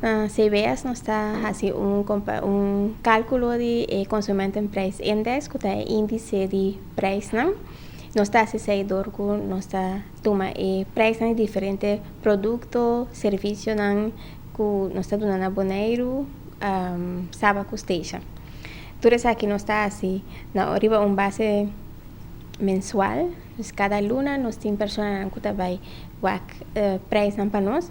Na CBS nos ta hasi un kálkulo di e Consumentenprijsindex, ku ta e índise di preisnan. Nos ta hasi esei dor ku nos ta tuma e preisnan di diferente produkto, servisionan ku nos ta duna na Boneiru, Saba ku Statia. Tur esaki nos ta hasi na riba un base mensual. Dus kada luna nos tin personanan ku ta bai wak preisnan pa nos.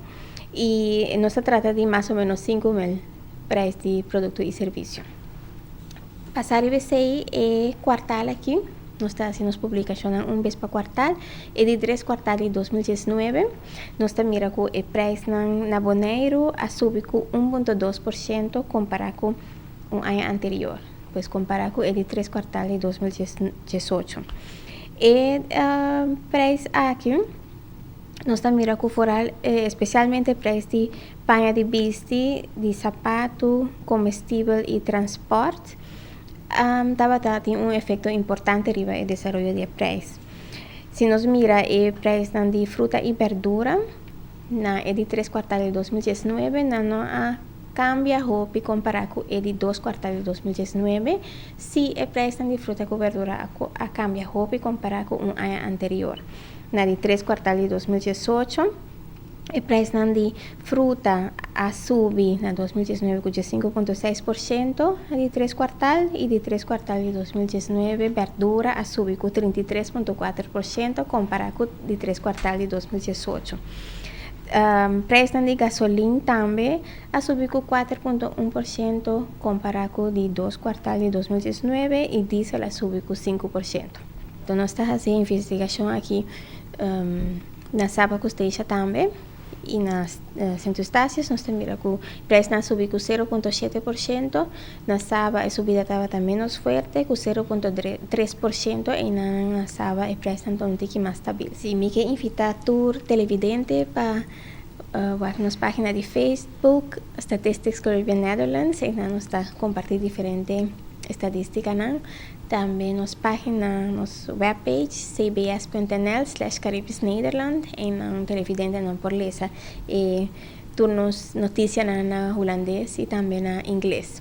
I nos ta trata di mas o menos 5000 preis di produkto i servisio. Pasá riba esei e kuartal aki, nos ta hasi nos publikashonnan un bes pa kuartal. E di tres kuartal di 2019 nos ta mira ku e preisnan na Boneiru a subi ku 1,2% kompará ku un aña anterior, pues kompará ku e di tres kuartal di 2018. E preis aki nos ta mira ku foral espesialmente preis di paña di bisti, di sapatu, komestibel i transpòrt tabata tin un efekto importante riba e desaroyo di e preis. Si nos mira e preisnan di fruta i berdura na e di tres kuartal di 2019, nan no a kambia hopi kompará ku e di dos kuartal di 2019. Si e preisnan di fruta ku berdura a kambia hopi kompará ku un aña anterior. Na di tres kuartal di 2018, e preisnan di fruta a subi na 2019 ku 5,6% na di tres kuartal, i di tres kuartal di 2019 berdura a subi ku 33,4% kompará ku di tres kuartal di 2018. Preisnan di gasolin tambe a subi ku 4,1% kompará ku di dos kuartal di 2019 i diesel a subi ku 5%. Nos ta hasi investigashon aki na Saba ku Statia tambe i na Sint Eustatius. Nos ta mira ku preisnan a subi ku 0,7%. Na Saba e subida tabata ménos fuerte ku 0,3% i na Saba e preisnan ta un tiki mas stabil. Si mi ke invitá tur televidente pa wak nos página di Facebook, Statistics Caribbean Netherlands, einan nos ta kompartí diferente estadístikanan. Tambe nos página, nos webpage, cbs.nl/caribischnederland, einan televidentenan por lesa e tur nos notisianan na hulandes i tambe na ingles.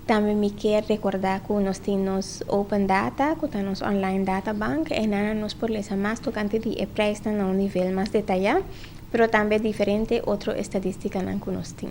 Tambe mi ke rekordá ku nos tin nos open data, ku ta nos online databank, einan nos por lesa mas tokante di e preisnan na un nivel mas detayá, pero tambe diferente otro estadístikanan ku nos tin.